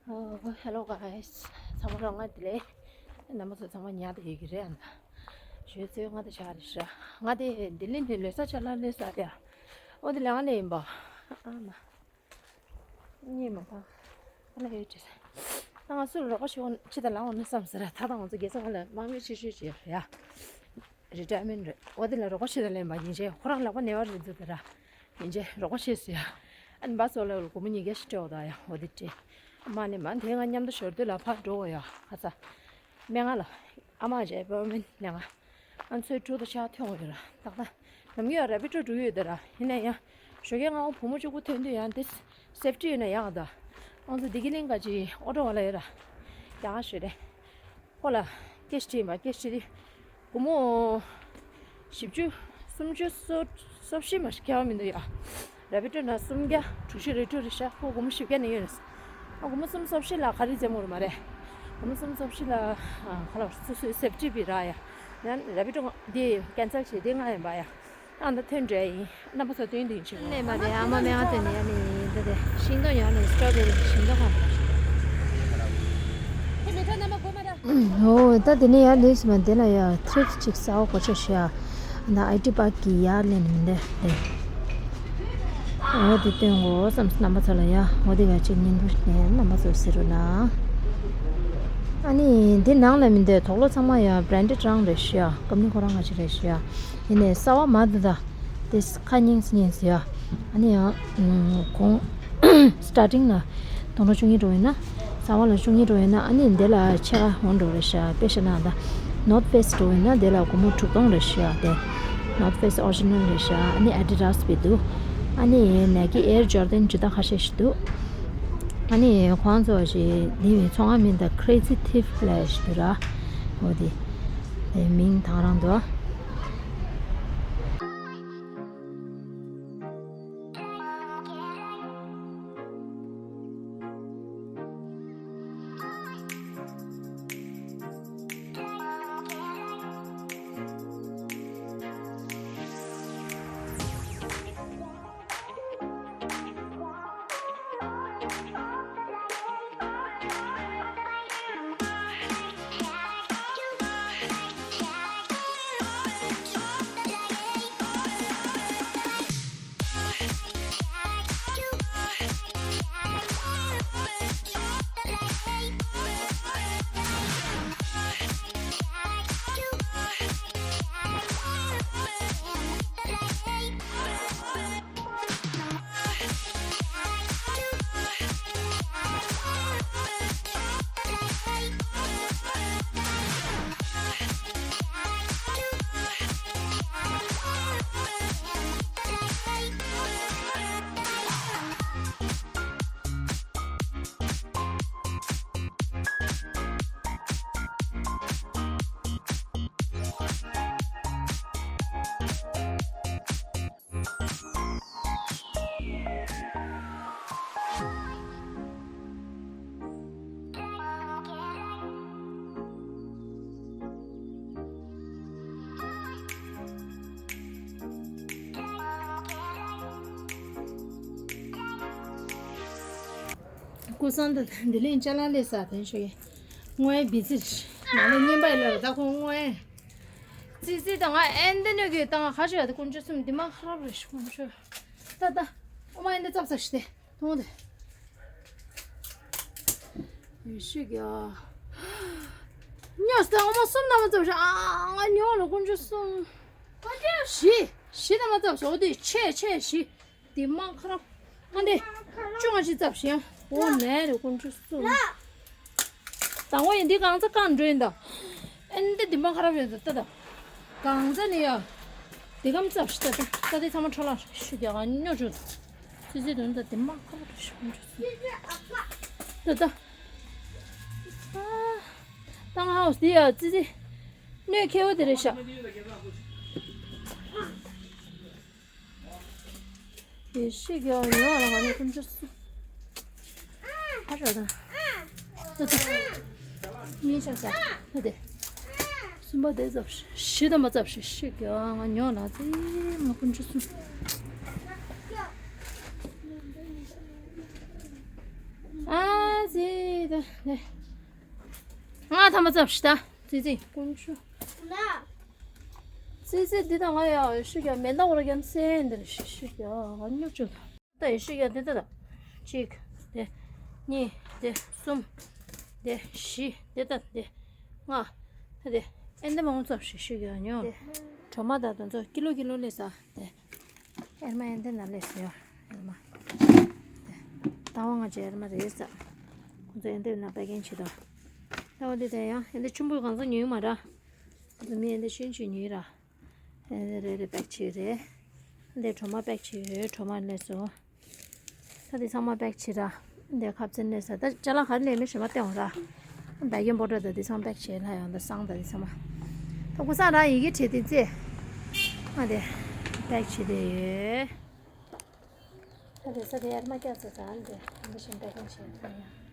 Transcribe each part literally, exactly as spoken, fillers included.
Oh, hello guys. ཚང་མ་ལ་ང་དེ་ལས་རྣམ་པ་ཚོ་ཚང་མ་ཉལ་བསྡད་ཡོད་ཀྱི་རེད་ཨ། ཞོལ་ཚོད་ལྔ་དང་ཕྱེད་རེད་ཤག་ང་དེ་ལྡི་ལི་ནས་ལོ་གསར་ཕྱག་ལ་སླེབས་ས་རེད་ཨ། ཨོ་དེ་ལས་ང་ལས་ཡིན་པ། ཨ་མ། གཉིད་མ་ཁུག་ཁ་ལག་ཡོད་ཅེས། ད་ང་ཚོ་ལ་རོགས་པ་ཞིག་ཕྱི་དང་ལ་འོང་ན་བསམ་ཟེར། ད་ལྟ་ང་ཚོ་རྒྱལ་ས་ཁ་ལ་དམག་མི་ཆེ་ཤོས་ཅིག་ཡོད་རེད་ཡ། རི་ཊ་ཡར་མེན་རེད། འོ་དེ་ལ་རོགས་པ་བྱེད་དང་ལེན་པ་ཡིན་ཅེས། ཁོ་རང་ལག་པ་ནད་པ་རེད་འདུག་ད་ར། ཡིན་ཅེས་རོགས་པ་བྱེད་ཟེར་ཡ། ཨ་ནི་བ་སོ་ལ་སྒོར་མོ་ཉིས་བརྒྱ་ཞིག་སྤྲད་འོ་ད་ཡ། འོ་དེ་སྤྲད། ཨ་མ་ནི་མ་དེ་ང་མཉམ་དུ་ཞོར་དུ་ལ་ཕར་འགྲོ་འོ་ཡ། ཁ་ཚ། སྨན་ཁང་ལ། ཨ་མ་ཅེ་བོ་མིན་ནས་ང་། ང་ཚོའི་ཕྲུ་གུ་ཤ་ཐོན་ཡོད་ར། ཏག་ཏག་ནམ་རྒྱུན་རེ་པི་ཊོ་འགྲོ་ཡོད་དེ་ར། ཡིན་ན་ཡང་། ཞོགས་ཀས་ང་བུ་མོ་གཅིག་པུ་ཐོན་དུས་ཡང་དེ་སེབ་ཊི་ཡོད་ན་ཡག་ད། ང་ཚོ་བདེ་སྐྱིད་གླིང་ག་ཅིག་ཨོ་ཊོ་བ་ལ་ཡོད་ར། ཡག་ཤོས་རེད། ཁོ་ལ་ཀེ་ཤི་ཊི་མ་ཀེ་ཤི་ཊི། སྒོར་མོ། བཞི་བཅུ། སུམ་ཅུ་སོ། སོ་བཞི་མ་ཞིག་ཁྱད་པར་མི་འདུག་ཡ། རེ་པི་ཊོ་ན་སུམ་བརྒྱ་དྲུག་ཅུ་རེ་ཊོ་རེད་ཤག་ཁོ་སྒོར་མོ་བཞི་བརྒྱ་ནས་ཡོད་རེད། ཨ་སྒོར་མོ་སུམ་སོ་བཞི་ལ་ག་རེ་འཛེམ་དགོས་རེད་མ་རེད། སྒོར་མོ་སུམ་སོ་བཞི་ལ། ཨ་ག་ལ་སོ་སོའི་སེབ་ཊི་བི་ར་ཡ། ཡང་རེ་པི་ཊོ་འདི་ཀེན་སལ་བྱས་དེ་ང་ཡིན་པ་ཡ། ཨ་ད་ཐོན་འདྲ་ཡིན། རྣམ་པ་ཚོ་སྟོན་དུ་ཡིན་ཆེ་གོ། ལས་མ་རེད། ཨ་མ་སྨན་ཁང་ཐོན་ནས་ཡ་ནི་འདི་དེ་ཤིང་ཏོག་ཉོ་ནས་སི་ཊོ་བེ་རི་ཤིང་ཏོག་གང་། ཨོ་ད་དེ་ནས་ཡར་སླེབས་སོང་། དེ་ལ་ཡ་ཐི་རིབ་ཅིག་གསར་པ་གོ་ཆ་ཞིག་ཡ། ད་ཨའི་ཊི་པཱརྐ་གི་ཡར་སླེབས་ནས་མི་འདུག་དེ། ཨོ་དེ་སྟོན་དགོས་བསམ་སོང་རྣམ་པ་ཚོ་ལ་ཡ། ཨོ་དེ་ག་ཅིག་སྙིང་པོ་ནས་རྣམ་པ་ཚོ་གཟིགས་རོགས་གནང་། ཨ་ནི་འདི་ནང་ལ་མི་འདུག་དོག་ལོ་ཚང་མ་ཡ་བྷི་རན་ཌེཌ་རང་རེད་ཤག་ཀམ་ནི་ཁོ་རང་ག་ཅིག་རེད་ཤག་ཡིན་ནའི་གསར་པ་མ་འདུག་ད། དེ་ཁ་རྙིང་སྙིང་ཟེར་ཡ། ཨ་ནི་ཡང་གོང་སི་ཊར་ཊིང་ལ་སྟོང་ཕྲག་བཅུ་གཉིས་འགྲོ་ཡིན་ན། གསར་པ་ལ་བཅུ་གཉིས་འགྲོ་ཡིན་ན། ཨ་ནི་འདི་ལ་ཕྱེད་ཀ་འོང་འགྲོ་རེད་ཤག་དཔེ་བཤད་ན་ད། ནོར་ཐི་ཕེ་སི་འགྲོ་ཡིན་ན་འདི་ལ་སྒོར་མོ་དྲུག་སྟོང་རེད་ཤག་དེ་ནོར་ཐི་ཕེ་སི་ཨོ་རི་ཇི་ནལ་རེད་ཤག་ཨ་ནི་ཨ་ཌི་ཌཱ་སི་བི་འདུག་ཨ་ནི་ནའི་ཀི་ཨེར་ཇོར་ཌན་ཇི་ལྟར་ཁ་ཤས་ཤིག་འདུག་ཨ་ནི་ཁོང་ཚོ་ཞིག་འདི་མི་ཚོང་ང་མིན་ད། ཁི་རེ་ཛི་ཐིབ་ལབ་ཞིག་འདུག་ར། འོ་དེ། དེ་མིང་དང་རང་འདུག་ཀུན་བཟང་དང་བདེ་ལེགས་ཅ་ལག་ལས་ས་དེ་ཤོད་ཡ། དངོས་ཡ་བི་ཛི་རེད། ང་ལ་བརྙན་པ་ཡིན་ལ་ད་ཁོང་དངོས་ཡ། ཙི་ཙི་དང་ང་ཨེ་འདི་ནས་གི་དང་ཁ་ཤས་ཡ་དེ་དཀོན་མཆོག་གསུམ་འདི་མ་ཁ་རབ་རེད་ཤི་དཀོན་མཆོག་ད་ད་ཨོ་མ་ཨེ་འདི་ཙབ་ཙབ་ཤི་དེ་མཐོང་དེ། ཡེ་ཤེས་ཀྱི་ཨ། ཉོས་ཏེ་ཨོ་མ་གསུམ་ནང་མ་ཙབ་ཤི་ཨ། ང་ཉོ་ལ་དཀོན་མཆོག་གསུམ། དཀོན་མཆོག་བཞི། བཞི་ནང་མ་ཙབ་ཤི་འོ་དེ་ཆེ་ཆེ་བཞི། དེ་མ་ཁ་རབ། ཨ་འདི། བཅོ་ལྔ་ཅིག་ཙབ་ཤི་ཡང་། འོ་ལས་རེ་དཀོན་མཆོག་གསུམ། དང་པོ་ཡིན་འདི་གང་ཚ་གང་འགྲོ་ཡིན་ད། ཨེ་འདི་འདི་མ་ཁ་རབ་ཡོད་ད་ད་ད། གང་ཚ་ནི་ཡ། འདི་གམ་ཙབ་ཤི་ད་ད་ད་འདི་ཚང་མ་འཕྲོ་བརླག་ཤི་རྒྱག་ཉོ་ཆུ། ཙི་ཙི་དོན་ད་འདི་མ་ཁ་རབ་ཤི་ད་ད། ད་ང་ཧའོ་སི་འདི་ཡ་ཙི་ཙི། གནོད་ཁེ་བོ་དེ་རེད་ཤག་ཡེ་ཤེས་ཀྱི་ཨ་ཉོ་བ་ལ་ང་ནི་ཀུན་སྤྱོད་སུ། ཨ་ཞོག་དང་། ཏུ་ཏུ། མི་ཤ་ཤ། ཏུ་ཏེ། གསུམ་པ་དེ་ཙབ་ཤི། བཞི་དང་མ་ཙབ་ཤི་ཤི་ཀྱི་ཨ་ང་ཉོ་ལ་ཙི་མ་ཀུན་སྤྱོད་སུ། ཨ་ཙི། ང་ཐ་མ་ཙམ་ཞིག་ད། ཙི་ཙི། ཀུན་ཆུ། ཙི་ཙི་འདི་དང་ང་ཡ་ཤི་ཀྱང་མེ་མདའ་བོར་ཀྱང་སེ་འདིར་ཤི་ཤི་ཀྱང་ང་ཉོབ་ཆུ། ད་ཡ་ཤི་ཀྱང་འདི་ད་ད། གཅིག་དེ། གཉིས་དེ། གསུམ། དེ་བཞི་དེ་ད་དེ། ལྔ། དེ་དེ། ཨེ་འདི་མང་པོ་ཙམ་ཞིག་ཤི་ཀྱང་ཉོ། གྲོ་མ་ད་དུང་ཚོ་ཀི་ལོ་ཀི་ལོ་ལས་ས་དེ། ཨེར་མ་ཨེ་འདི་ན་ལས་སོ་ཡ། ཨེར་མ། ལྟ་བ་ང་ཅི་ཨེར་མ་རེད་ས། ཁོང་ཚོ་ཨེ་འདི་ན་པེ་ཀིང་བྱེད་དོ། ལྟ་བ་འདི་དེ་ཡང་ཨེ་འདི་ཆུན་པོ་གང་ཚོ་ཉོས་མ་ར། ཁོང་ཚོ་མི་ཨེ་འདི་ཤིན་ཅི་ཉོས་ར། ཨེ་འདི་རེ་རེ་པེག་བྱས་རེད། ཨེ་འདི་གྲོ་མ་པེག་བྱས་ཡོད། གྲོ་མ་ལས་སོ། ད་འདི་ཚང་མ་པེག་བྱས་ར། འདི་ཁབ་ཚན་ལས་ས་ད་ཅ་ལག་ག་རེ་ལས་མི་ཤེས་མ་སྟེང་ར། བད་ཀན་པོ་ཏྲ་ད་འདི་ཚང་པེག་བྱས་ལ་ཡང་ད་སང་ད་འདི་ཚང་མ། ད་ཁུ་སང་ར་ཡི་གེ་བྲིས་ཏེ་ཙེ། ཨ་འདི་པེག་བྱས་ཏེ་ཡོད། ད་དེ་ས་དེ་ཨེར་མ་སྐྱ་ས་ཚ་འདི་འདི་བཞིན་པད་ཀན་བྱས་ད་ཡང་།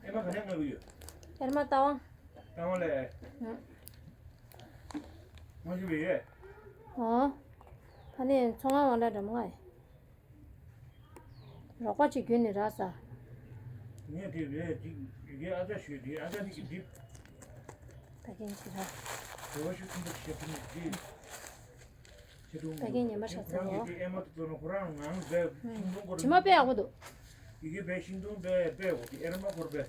ཨེར་མ་ག་ནས་ང་གི་ཡོད། ཨེར་མ་ལྟ་བ། ལྟ་བ་ལས། ཨང་། མ་ཞུ་བའི་ཡོད། ཨོ། ད་ནི་ཚོང་ང་བ་ལ་འགྲམ་ང་ཡིན། རོགས་པ་ཅིག་རྒྱུན་ནས་རག་ས། ངས་དེ་རེད་ཅིག་ཡི་གེ་ཨ་ཅག་ཞུས་དེ་ཨ་ཅག་ནི་གི་འགྲིག་ད་གིན་ཅི་ར། དེ་བ་ཤུ་ཁུམ་པ་ཤེ་ཁུམ་ནི་འགྲིག་ད་གིན་ཉི་མ་ཤ་ཚ་ཁོ་རང་གི་ཨེ་མ་དུ་ཙོ་ན་ཁོ་རང་ངང་བས་ཤིང་སྡོང་སྐོར་དྲི་མ་དཔེ་ཡག་པོ་འདུག་ཡི་གེ་བས་ཤིང་སྡོང་བས་བས་འོ་དེ་ཨེ་མ་སྐོར་བས།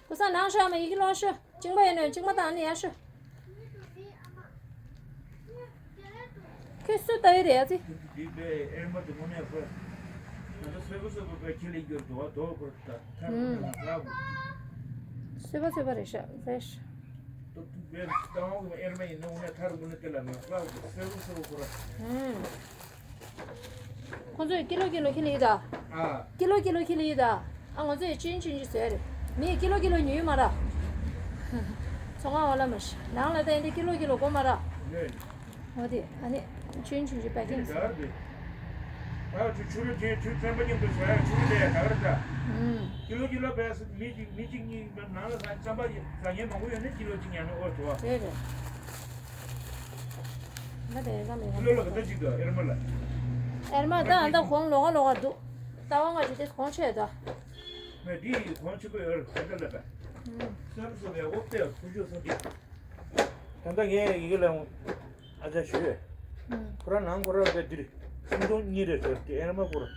ཀུ་ས་ནང་ཤོ་ཨ་མ་ཡི་གེ་ལོངས་ཤོ། གཅིག་པ་ཡིན་ནོ་གཅིག་མ་དང་ནི་ཡར་ཤོ། ཁྱོད་སུ་ལྟ་ཡི་རེད་ཨ་ཙི། འདི་བས་ཨེ་མ་དུ་མོ་ནས་བས། ང་ཚོ་སོས་པ་སོས་པ་བས་ཁྱི་ལས་རྒྱུར་དུ་བ་དོ་བར་ད་ཐར་ཁོ་ན་ལ་ལ་བུ། སོས་པ་སོས་པ་རེད་ཤག་རེད་ཤག་ཏུ་ཏུ་བས་ཏང་གི་ཨེར་མ་ཡིན་ནོ་ནས་ཐར་གུ་ནས་དེ་ལ་ང་ལ་སོས་པ་སོས་པ་ཁོ་ར། ཁོང་ཚོས་ཀི་ལོ་ཀི་ལོ་ཁྱི་ལི་ཡི་ད། ཨ། ཀི་ལོ་ཀི་ལོ་ཁྱི་ལི་ཡི་ད། ཨ་ང་ཚོས་ཅིན་ཅིན་ཅི་ཟེར་རེད། མི་ཀི་ལོ་ཀི་ལོ་ཉོས་མ་ར། ཚོང་ཁང་བ་ལ་མ་ཤི་ནང་ལ་ད་ཡིན་ཏེ་ཀི་ལོ་ཀི་ལོ་གོ་མ་ར། འོ་དེ་ཨ་ནི་ཅིན་ཅིན་ཅི་པེ་ཀིང་ཟེར། ད་ཆུ་ཆུ་རུ་ཆུ་ཆུ་ཙམ་པ་ཉིན་དུ་ཟ་ཆུ་རུ་ལས་ད་གར་ད། ཀི་ལོ་ཀི་ལོ་པས་མི་གཅིག་མི་གཅིག་གཉིས་ནང་ལ་ཟ་ཙམ་པ་ཟ་ཉེན་མང་པོ་ཡོད་ནི་ཀི་ལོ་གཅིག་ཉར་ནི་ཨོ་ཆོ་བ། རེད་རེད། ང་དེ་ཡང་ཀི་ལོ་ལ་ག་ད་གཅིག་ད་ཨེར་མ་ལ། ཨེར་མ་ད་ཨ་ད་གོང་ལོག་ག་ལོག་ག་འདུག་ལྟ་བ་ང་ཅི་དེ་གོང་ཆེ་ད། ང་འདི་གོང་ཆེ་པོ་ཡོད་རེད་ད་ལ་པ། སོན་སོ་བའི་འོབ་ཏེ་ཁུ་ཆུ་སོ་འདི། ད་ལྟ་ངས་ཡི་གེ་ལ་ཨ་ཅག་ཞུས། ཁོ་རང་ནང་ཁོ་རང་བས་འདིར་སུམ་སྟོང་གཉིས་རེད་ཟེར་ཏེ་ཨེར་མ་ཁོ་རང་།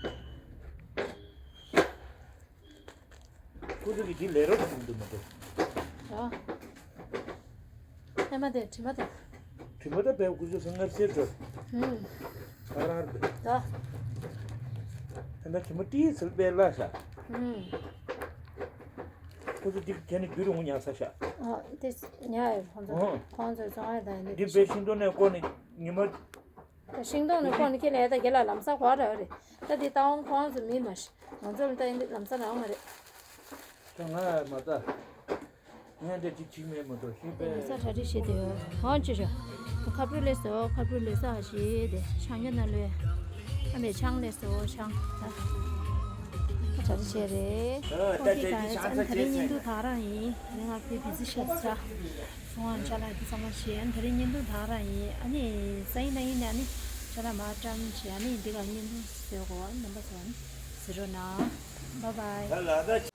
ཁོ་ཚོ་གིས་འདི་ལས་རོགས་བྱེད་འདུག་མ་གཏོགས། ཨ། ཨེ་མ་དེ་དྲི་མ་དེ། དྲི་མ་ད་བས་ཁོ་ཚོ་སྔར་སེར་འགྲོ། ཧུམ། ཁ་རང་རེད། ད། ད་ལྟ་དྲི་མ་ཏིས་ཟིལ་པས་བརླག་ཤག་ཧུམ། ཁོ་ཚོ་འདི་ག་ནས་རྒྱུ་རུ་ངོ་ཉག་ས་ཤག་ཨ་དེ་ཉག་ཡོད་ཁོང་ཚོ། ཨོ། ཁོང་ཚོའི་བཙོང་ཡ་ད་ཡིན་འདི་དེ་བས་ཤིང་ཏོག་ནས་བསྐོར་ནས་ཉི་མ། ཤིང་སྡོང་ནི་ཁོང་ནི་ཁྱེད་ལས་ད་རྒྱ་ལ་ལམ་སང་གོ་ར་རེད། ད་འདི་ལྟ་འོང་ཁོང་ཚོ་མི་མ་ཤི། ང་ཚོ་ལ་ད་ཡིན་འདི་ལམ་སང་རང་མ་རེད། ད་ང་མ་ད། ངས་འདི་ཅིག་ཅིག་མེད་མ་གཏོགས་ཤིང་པས། ལམ་སང་གྲ་སྒྲིག་བྱེད་དེ་ཡོད་ཧོན་ཅི་ཤོ། ཁབ་རུ་ལས་སོ་ཁབ་རུ་ལས་ས་ཞེས་དེ་ཆང་རྒྱ་ན་ལོས། ཨ་མའི་ཆང་ལས་སོ་ཆང་ད། ཁ་གྲ་སྒྲིག་བྱས་རེད། ཨོ་དེ་ད་ཡིན་ད་ད་རིང་བརྙན་ཐུང་ད་རང་ཡིན། ང་ཕའི་བི་ཟི་ཤ་ཚ། སོང་ཨ་ཅ་ལག་འདི་ཚང་མ་བྱས་ཨ་ནི་ད་རིང་བརྙན་ཐུང་དག་རང་ཡིན། ཨ་ནི་ས་ཡིན་ན་ཡིན་ན་ཨ་ནི་ཅ་ལག་མ་བཀྲམ་བྱས་ཨ་ནི་འདི་ག་བརྙན་ཐུང་བཟོས་གོ་ཨ་ནི་རྣམ་པ་ཚོ་ཨ་ནི་གཟིགས་རོགས་གནང་། བཱའི་བཱའི། ད་ལ་ད་